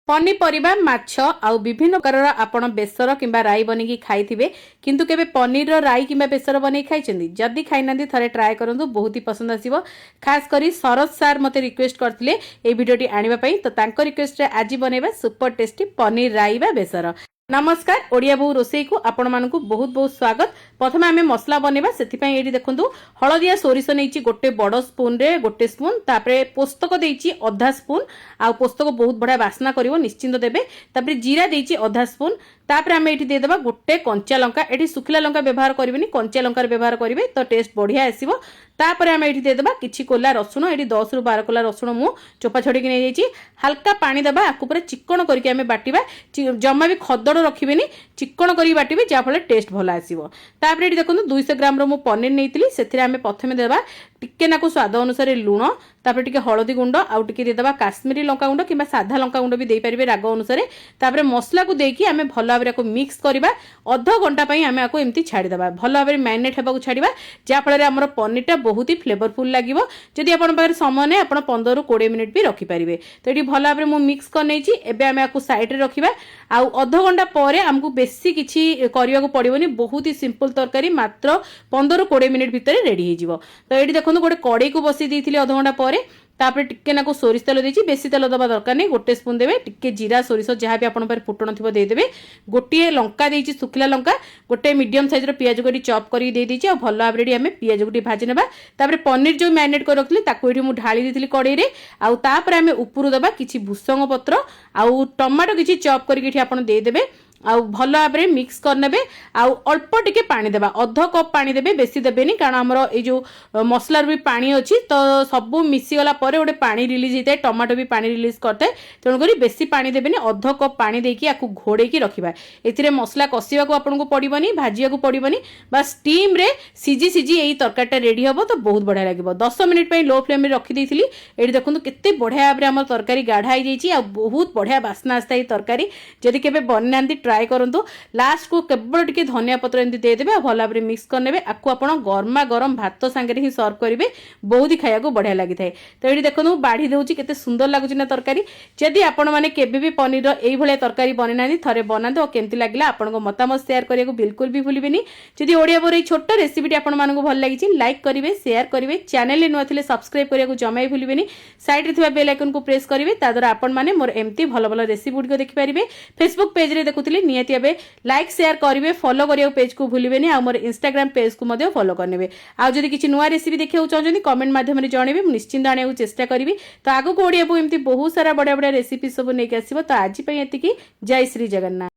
ପନିପରିବା, ମାଛ ଆଉ ବିଭିନ୍ନ ପ୍ରକାରର ଆପଣ ବେସର କିମ୍ବା ରାଇ ବନେଇକି ଖାଇଥିବେ, କିନ୍ତୁ କେବେ ପନିରର ରାଇ କିମ୍ବା ବେସର ବନେଇ ଖାଇଛନ୍ତି? ଯଦି ଖାଇନାହାନ୍ତି, ଥରେ ଟ୍ରାଏ କରନ୍ତୁ, ବହୁତ ହି ପସନ୍ଦ ଆସିବ। ଖାସ କରି ଶରତ ସାର୍ ମୋତେ ରିକ୍ୱେଷ୍ଟ କରିଥିଲେ ଏଇ ଭିଡ଼ିଓଟି ଆଣିବା ପାଇଁ। ତ ତାଙ୍କ ରିକ୍ୱେଷ୍ଟରେ ଆଜି ବନେଇବା ସୁପର ଟେଷ୍ଟି ପନିର ରାଇ ବା ବେସର। ନମସ୍କାର, ଓଡ଼ିଆ ବୋହୂ ରୋଷେଇକୁ ଆପଣମାନଙ୍କୁ ବହୁତ ବହୁତ ସ୍ୱାଗତ। ପ୍ରଥମେ ଆମେ ମସଲା ବନେଇବା। ସେଥିପାଇଁ ଏଇଠି ଦେଖନ୍ତୁ, ହଳଦିଆ ସୋରିଷ ନେଇଛି ଗୋଟେ ବଡ଼ ସ୍ପୁନରେ ଗୋଟେ ସ୍ପୁନ୍। ତାପରେ ପୋସ୍ତକ ଦେଇଛି ଅଧା ସ୍ପୁନ୍। ଆଉ ପୋସ୍ତକ ବହୁତ ବଢ଼ିଆ ବାସ୍ନା କରିବ, ନିଶ୍ଚିନ୍ତ ଦେବେ। ତାପରେ ଜିରା ଦେଇଛି ଅଧା ସ୍ପୁନ୍। ତାପରେ ଆମେ ଏଇଠି ଦେଇଦେବା ଗୋଟେ କଞ୍ଚା ଲଙ୍କା। ଏଠି ଶୁଖିଲା ଲଙ୍କା ବ୍ୟବହାର କରିବେନି, କଞ୍ଚା ଲଙ୍କାର ବ୍ୟବହାର କରିବେ ତ ଟେଷ୍ଟ ବଢ଼ିଆ ଆସିବ। ତାପରେ ଆମେ ଏଇଠି ଦେଇଦେବା କିଛି କୋଲା ରସୁଣ। ଏଠି 10ରୁ 12 କୋଲା ରସୁଣ ମୁଁ ଚୋପା ଛଡ଼େଇକି ନେଇଯାଇଛି। ହାଲକା ପାଣି ଦେବା, ଆକୁ ପୁରା ଚିକଣ କରିକି ଆମେ ବାଟିବା। ଜମା ବି ଖଦଡ଼ ରଖିବେନି, ଚିକଣ କରିକି ବାଟିବେ, ଯାହାଫଳରେ ଟେଷ୍ଟ ଭଲ ଆସିବ। ତାପରେ ଏଠି ଦେଖନ୍ତୁ, 200 ଗ୍ରାମର ମୁଁ ପନିର ନେଇଥିଲି। ସେଥିରେ ଆମେ ପ୍ରଥମେ ଦେବା ଟିକେ ନାକୁ ସ୍ୱାଦ ଅନୁସାରେ ଲୁଣ, ତାପରେ ଟିକେ ହଳଦୀ ଗୁଣ୍ଡ ଆଉ ଟିକେ ଦେଇଦେବା କାଶ୍ମୀରୀ ଲଙ୍କା ଗୁଣ୍ଡ କିମ୍ବା ସାଧା ଲଙ୍କା ଗୁଣ୍ଡ ବି ଦେଇପାରିବେ ରାଗ ଅନୁସାରେ। ତାପରେ ମସଲାକୁ ଦେଇକି ଆମେ ଭଲ ଭାବରେ ଆକୁ ମିକ୍ସ କରିବା। ଅଧ ଘଣ୍ଟା ପାଇଁ ଆମେ ଆକୁ ଏମିତି ଛାଡ଼ିଦେବା, ଭଲ ଭାବରେ ମ୍ୟାରିନେଟ୍ ହେବାକୁ ଛାଡ଼ିବା, ଯାହାଫଳରେ ଆମର ପନିରଟା ବହୁତ ହି ଫ୍ଲେଭରଫୁଲ୍ ଲାଗିବ। ଯଦି ଆପଣଙ୍କ ପାଖରେ ସମୟ ନାହିଁ, ଆପଣ 15ରୁ 20 ମିନିଟ୍ ବି ରଖିପାରିବେ। ତ ଏଠି ଭଲ ଭାବରେ ମୁଁ ମିକ୍ସ କରିନେଇଛି। ଏବେ ଆମେ ଆକୁ ସାଇଡ଼ରେ ରଖିବା। ଆଉ ଅଧ ଘଣ୍ଟା ପରେ ଆମକୁ ବେଶୀ କିଛି କରିବାକୁ ପଡ଼ିବନି। ବହୁତ ହି ସିମ୍ପଲ୍ ତରକାରୀ, ମାତ୍ର 15ରୁ 20 ମିନିଟ୍ ଭିତରେ ରେଡ଼ି ହେଇଯିବ। ତ ଏଇଠି ଦେଖନ୍ତୁ, ଗୋଟେ କଡ଼େଇକୁ ବସେଇ ଦେଇଥିଲି ଅଧଘଣ୍ଟା ପରେ। ତାପରେ ଟିକେ ନାକୁ ସୋରିଷ ତେଲ ଦେଇଛି। ବେଶୀ ତେଲ ଦେବା ଦରକାର ନାହିଁ, ଗୋଟେ ସ୍ପୁନ୍ ଦେବେ। ଟିକେ ଜିରା, ସୋରିଷ, ଯାହା ବି ଆପଣଙ୍କ ପାଖରେ ଫୁଟଣ ଥିବ ଦେଇଦେବେ। ଗୋଟିଏ ଲଙ୍କା ଦେଇଛି, ଶୁଖିଲା ଲଙ୍କା। ଗୋଟେ ମିଡ଼ିୟମ୍ ସାଇଜ୍ର ପିଆଜକୁ ଏଠି ଚପ୍ କରିକି ଦେଇଦେଇଛି। ଆଉ ଭଲ ଭାବରେ ଏଠି ଆମେ ପିଆଜକୁ ଟିକେ ଭାଜି ନେବା। ତାପରେ ପନିର ଯେଉଁ ମ୍ୟାରିନେଟ୍ କରି ରଖିଥିଲି, ତାକୁ ଏଠି ମୁଁ ଢାଳି ଦେଇଥିଲି କଡ଼େଇରେ। ଆଉ ତାପରେ ଆମେ ଉପରୁ ଦେବା କିଛି ଭୃସଙ୍ଗ ପତ୍ର ଆଉ ଟମାଟୋ କିଛି ଚପ୍ କରିକି ଏଠି ଆପଣ ଦେଇଦେବେ। ଆଉ ଭଲ ଭାବରେ ମିକ୍ସ କରିନେବେ। ଆଉ ଅଳ୍ପ ଟିକେ ପାଣି ଦେବା, ଅଧ କପ୍ ପାଣି ଦେବେ, ବେଶୀ ଦେବେନି, କାରଣ ଆମର ଏଇ ଯେଉଁ ମସଲାରୁ ବି ପାଣି ଅଛି। ତ ସବୁ ମିଶିଗଲା ପରେ ଗୋଟେ ପାଣି ରିଲିଜ୍ ହେଇଥାଏ, ଟମାଟୋ ବି ପାଣି ରିଲିଜ୍ କରିଥାଏ। ତେଣୁକରି ବେଶୀ ପାଣି ଦେବେନି। ଅଧ କପ୍ ପାଣି ଦେଇକି ଆକୁ ଘୋଡ଼େଇକି ରଖିବା। ଏଥିରେ ମସଲା କଷିବାକୁ ଆପଣଙ୍କୁ ପଡ଼ିବନି, ଭାଜିବାକୁ ପଡ଼ିବନି, ବା ଷ୍ଟିମ୍ରେ ସିଝି ସିଝି ଏଇ ତରକାରୀଟା ରେଡ଼ି ହେବ, ତ ବହୁତ ବଢ଼ିଆ ଲାଗିବ। 10 ମିନିଟ୍ ପାଇଁ ଲୋ ଫ୍ଲେମ୍ରେ ରଖିଦେଇଥିଲି। ଏଇଠି ଦେଖନ୍ତୁ, କେତେ ବଢ଼ିଆ ଭାବରେ ଆମର ତରକାରୀ ଗାଢ଼ା ହେଇଯାଇଛି ଆଉ ବହୁତ ବଢ଼ିଆ ବାସ୍ନା ଆସିଥାଏ ଏଇ ତରକାରୀ। ଯଦି କେବେ ବନେଇନାହାନ୍ତି, ଟ୍ରାଏ କରନ୍ତୁ। ଲାଷ୍ଟକୁ କେବଳ ଟିକେ ଧନିଆ ପତ୍ର ଏମିତି ଦେଇଦେବେ ଆଉ ଭଲ ଭାବରେ ମିକ୍ସ କରିନେବେ। ଆକୁ ଆପଣ ଗରମା ଗରମ ଭାତ ସାଙ୍ଗରେ ହିଁ ସର୍ଭ କରିବେ, ବହୁତ ହି ଖାଇବାକୁ ବଢ଼ିଆ ଲାଗିଥାଏ। ତ ଏଇଠି ଦେଖନ୍ତୁ, ମୁଁ ବାଢ଼ି ଦେଉଛି, କେତେ ସୁନ୍ଦର ଲାଗୁଛି ନା ତରକାରୀ? ଯଦି ଆପଣମାନେ କେବେ ବି ପନିରର ଏଇଭଳିଆ ତରକାରୀ ବନେଇନାହାନ୍ତି, ଥରେ ବନାନ୍ତୁ ଆଉ କେମିତି ଲାଗିଲା ଆପଣଙ୍କ ମତାମତ ସେୟାର କରିବାକୁ ବିଲକୁଲ ବି ଭୁଲିବେନି। ଯଦି ଓଡ଼ିଆ ବୋହୂର ଏଇ ଛୋଟ ରେସିପିଟି ଆପଣମାନଙ୍କୁ ଭଲ ଲାଗିଛି, ଲାଇକ୍ କରିବେ, ସେୟାର କରିବେ। ଚ୍ୟାନେଲରେ ନୂଆ ଥିଲେ ସବସ୍କ୍ରାଇବ୍ କରିବାକୁ ଜମା ବି ଭୁଲିବେନି। ସାଇଡ଼୍ରେ ଥିବା ବେଲ୍ ଆଇକନ୍କୁ ପ୍ରେସ୍ କରିବେ, ତାଦ୍ୱାରା ଆପଣମାନେ ମୋର ଏମିତି ଭଲ ଭଲ ରେସିପି ଗୁଡ଼ିକ ଦେଖିପାରିବେ। ଫେସବୁକ୍ ପେଜ୍ରେ ଦେଖୁଥିଲେ ନିହାତି ଭାବେ ଲାଇକ୍, ସେୟାର କରିବେ, ଫଲୋ କରିବାକୁ ପେଜ୍କୁ ଭୁଲିବେନି। ଆଉ ମୋର ଇନଷ୍ଟାଗ୍ରାମ ପେଜ୍କୁ ମଧ୍ୟ ଫଲୋ କରିନେବେ। ଆଉ ଯଦି କିଛି ନୂଆ ରେସିପି ଦେଖିବାକୁ ଚାହୁଁଛନ୍ତି, କମେଣ୍ଟ ମାଧ୍ୟମରେ ଜଣେଇବେ, ମୁଁ ନିଶ୍ଚିନ୍ତ ଆଣିବାକୁ ଚେଷ୍ଟା କରିବି। ତ ଆଗକୁ ଓଡ଼ିଆ ବୋହୂ ଏମିତି ବହୁତ ସାରା ବଢ଼ିଆ ବଢ଼ିଆ ରେସିପି ସବୁ ନେଇକି ଆସିବ। ତ ଆଜି ପାଇଁ ଏତିକି। ଜୟ ଶ୍ରୀ ଜଗନ୍ନାଥ।